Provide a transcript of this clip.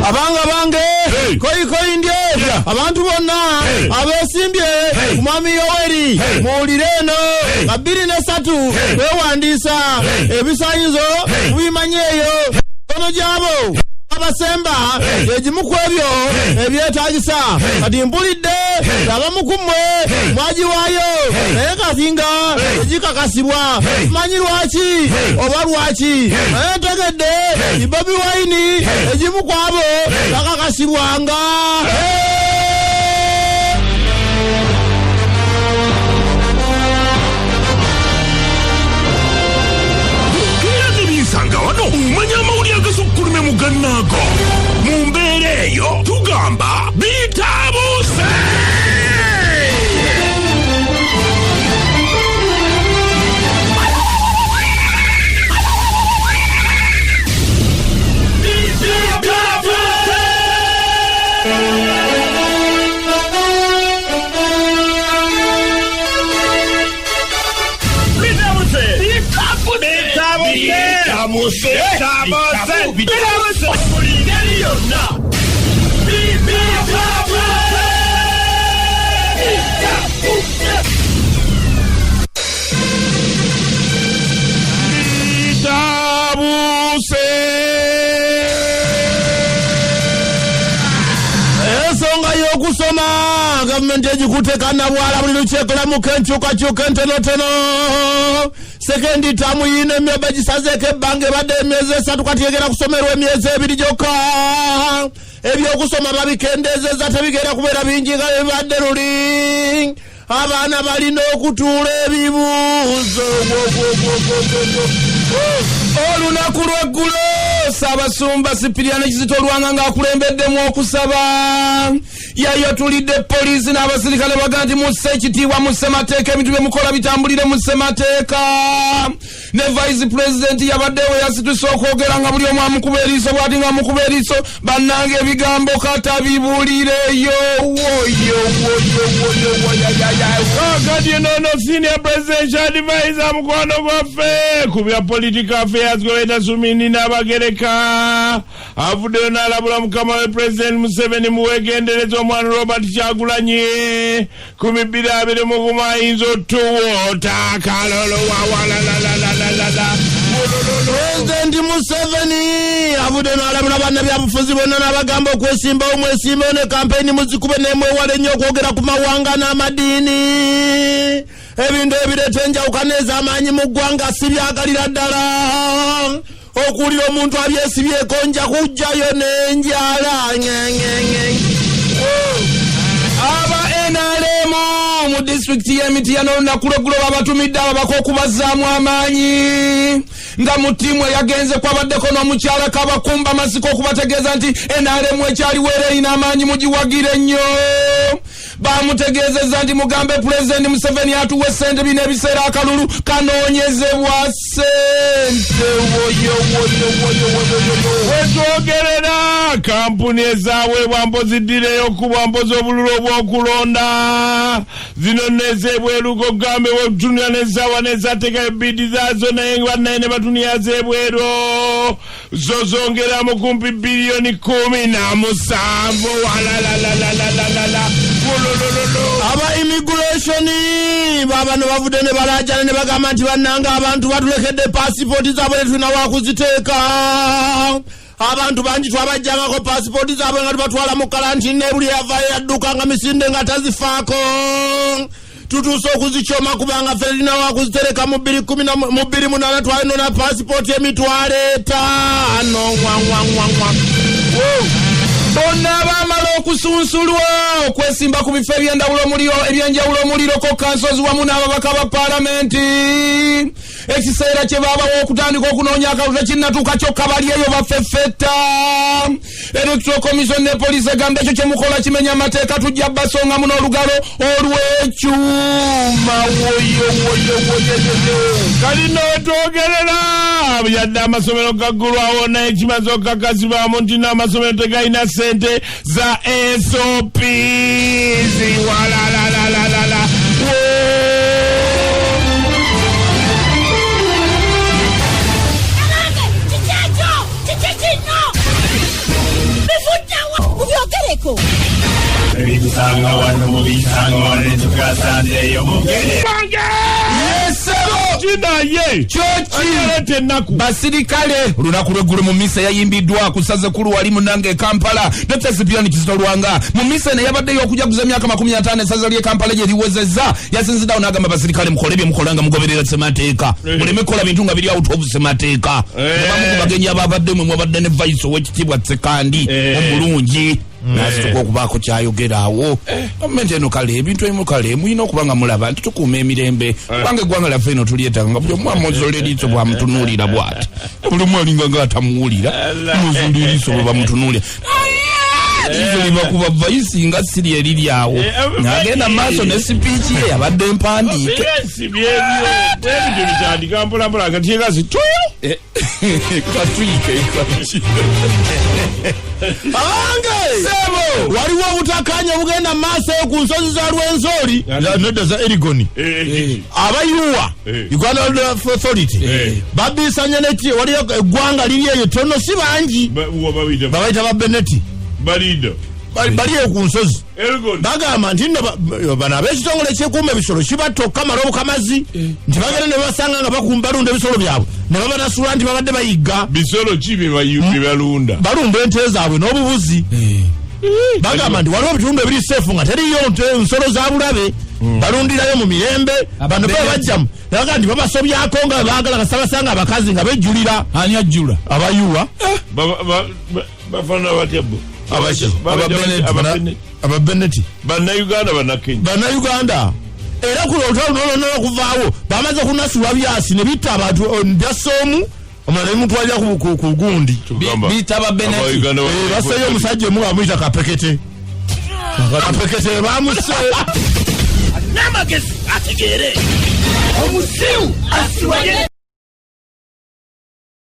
Abanga bange, Hey. koyi koyi ndye, Yeah. abantu bonna Hey. abesimbye Hey. ku mwami Yoweri, Hey. muwulire eno Hey. nga 23 Hey. kwewandiisa, Hey. ebisanyizo Hey. mubimanyi eyo kono gyabo abasemba Hey. egimu ku ebyo Hey. ebyetagisa. Hey. Kati mpulidde Hey. abamu ku mmwe Hey. mwagiwaayo, Hey. naye kati nga Hey. egikakasibwa, Hey. manyi lwaki Hey. oba lwaki, Hey. naye ntegedde Hey. Bobi Wine Hey. egimu ku abo Hey. bakakasibwanga. Era nebinsanga wano omanya amawulire agasukkulumye mu gannaago. Mu mbeera eyo tugamba bitabuuse. Bitabuse. Ensonga y'okusoma gavumenti egikutte kannabwala, buli lukyekolamuko enkyukakyuka entonotono. Second term yiino emyeba gisazeeko ebbanga, ebadde emyezi 3, kati egera kusomerwa emyezi 2 gyokka. Ebyokusoma babikendezeza, tebigenda kubeera bingi nga bibadde luli. Abaana balina okutuula ebibuuzo. Olunaku lweggulo Ssaabasumba Sipiriyano Kizito Lwanga ng'akulembeddemu okusaba yayatulidde poliisi n'abasirikale, baga nti musse ekitiibwa mu ssemateeka, ebintu bye mukola bitambulire mu ssemateeka. Ne vice president yabaddewo, yasituse okwogera nga buli omu amukuba eriiso bwati, nga amukuba eriiso. Bannange, ebigambo katabibulireyo. Woyo woyo woyo woyayaya. Kakati enono senior presidential advisor, mukwano gwaffe ku bya political affairs, gwebeta Sumini N'abagereka, avuddeyo n'alabula mukama we President Museveni, muwegendereza omwana Robert Kyagulanyi 2021 ayinza otuwoota akalolo wawalalalalala. Pulezidenti Museveni avudde n'alabula bannabyabufuzi bonna n'abagamba okwesimbawo mwesimbewo, ne kampeyini muzikube, nemwewale ennyo okwogera ku mawanga n'amadiini. Ebintu ebireeta enjawukana ez'amaanyi mu ggwanga si byagalira ddala. Okuwulira omuntu abyesibyeko, nja kujjayo n'enjala. Aba NRM mu disitulikiti y'Emitiyana olunaku lweggulo babatumidde ababaka okubazzaamu amaanyi, nga mu ttiimu eyagenze kwabaddeko n'omukyala Kabakumba Masiko, okubategeeza nti NRM ekyaliwo era erina amaanyi, mugiwagire nnyo. Bamutegeezezza nti mugambe Pulezidenti Museveni atuwe sente, bino ebiseera akalulu kanoonyezebwa sente. Woyo woyo woyo woyo woyo. Wetwogerera kampuni ezaweebwa mpozi ddireyo okubwa mpozi obululu obw'okulonda zino nezebweru, gogambe wetunula nezawa nezateekayo biidi zaazo, naye bannaye ne batunira zebweru, zo zongeramu kumpi biliyoni 17 walalalalalala. Aba immigration babano bavudde ne balajana ne bagamba nti bannanga abantu batulekedde pasipooti zaabwe, tetulina wakuziteeka. Abantu bangi twabajjangako pasipooti zaabwe nga tubatwala mu kalantini, ne buli yavaayo yadduka nga misinde nga tazifaako. Tutuuse okuzikyoma kubanga ffe tulina wakuzitereka. Mu 20 mu 2008 twalinona pasipooti 50,000. Ngwangwangwangwa. Bonna bamala okusunsulwa okwesimba ku bifo ebyenjawulo ebyenjawulo, omuliroko kansozi wamu n'ababaka ba paalamenti, ekiseera kye babawa okutandika okunoonya akalulu tekinnatuuka, kyokka bali eyo bafeffetta. Electoral Commission ne poliisi egamba ekyo kyemukola kimenya amateeka, tujja basongamu n'olugalo olw'ekyuma. Woyo woyo woyo woyo. Kalina wetwogerera yadde amasomero gaggulwawo, naye kimaze okukakasibwamu nti n'amasomero tegalina ssente za SOPs. Walalalalala. Abange, kiki ekyo? Kiki kino? Bifudde. Eko. Ebisanga wano mubisanga wano tukasanzeeyo mugere. Yesebo Kinaye kyoki aleeta ennaku. Basirikale olunaku lweggulo mu misa eyayimbiddwa ku ssaza ekkulu wali munange e Kampala, Dr Sipirani Kizito Lwanga mu misa eno eyabaddeyo okujaguza emyaka 50 essaza ly'e Kampala gye liwezezza, yasinziddeawo n'agamba basirikale, mukole bye mukola nga mugoberera ssemateeka, muleme kukola bintu nga biri out of ssemateeka. Abamu ku bagenyi ababadde mwe mwabadde ne vice owekitiibwa Ssekandi omulungi, nasituka okubaako kyayogera awo. Gavumenti eno kale ebintu ebimu kale mulina okuba nga mulaba nti tukuuma emirembe, kubanga eggwanga lyaffe eno tulyetaaga, nga buli omu amuzola eriiso bwamutunuulira bwati, buli omu alinga nga atamuwulira, muzola eriiso bwe bamutunuulira, eriiso libakuba vice nga siri eriri awo. N'agenda mu maaso ne sipiiki ye yabadde empandiike. Si byebyo, ebintu bitandika mpolampola nga tyegasi tuyo. Katwike. Abange, Sebo. waliwo obutakkaanya obugenda mu maaso eyo ku nsozi za Lwenzori, nedda, za Erigoni. Abayuwa Uganda Wildlife Authority babisanya neki, waliyo eggwanga liri eyo tono, si bangi, babita babayita ba Beneti. Balinda. Bali eyo ku nsozi. Elgon. Bagamba nti nno bano ab'ekitongole kyekuuma ebisolo kibatta okukamala obukamazi, nti bagenda ne babasanga nga balunda ebisolo byabwe ne babanasula nti babadde bayigga. Bisolo ki bye balunda? Balunda ente zaabwe n'obubuzi. Bagamba nti waliwo ebitundu ebiri safe nga teriyo nsolo za bulabe, balundirayo mu mirembe. Bano be bajjamu nebagaa nti babasobyako nga baagala kasabasanga abakazi nga bejjulira. Ani ajjula? Abayuwa. Bafaanana batya bo? Ababeneti. Ababeneti. Bannayuganda, bannakenya? Bannayuganda. Era kuno olutalo lwolwonna okuvaawo bamaze kunasulwa byasi ne bitta abantu, byassa omu, omulala nemutwalira ku gundi. Biyita ba Beneti. Basseyo omusajja omu bamuyita Kapekete. Kapekete bamusse. N'amagezi ategeere omusiru asiwaye.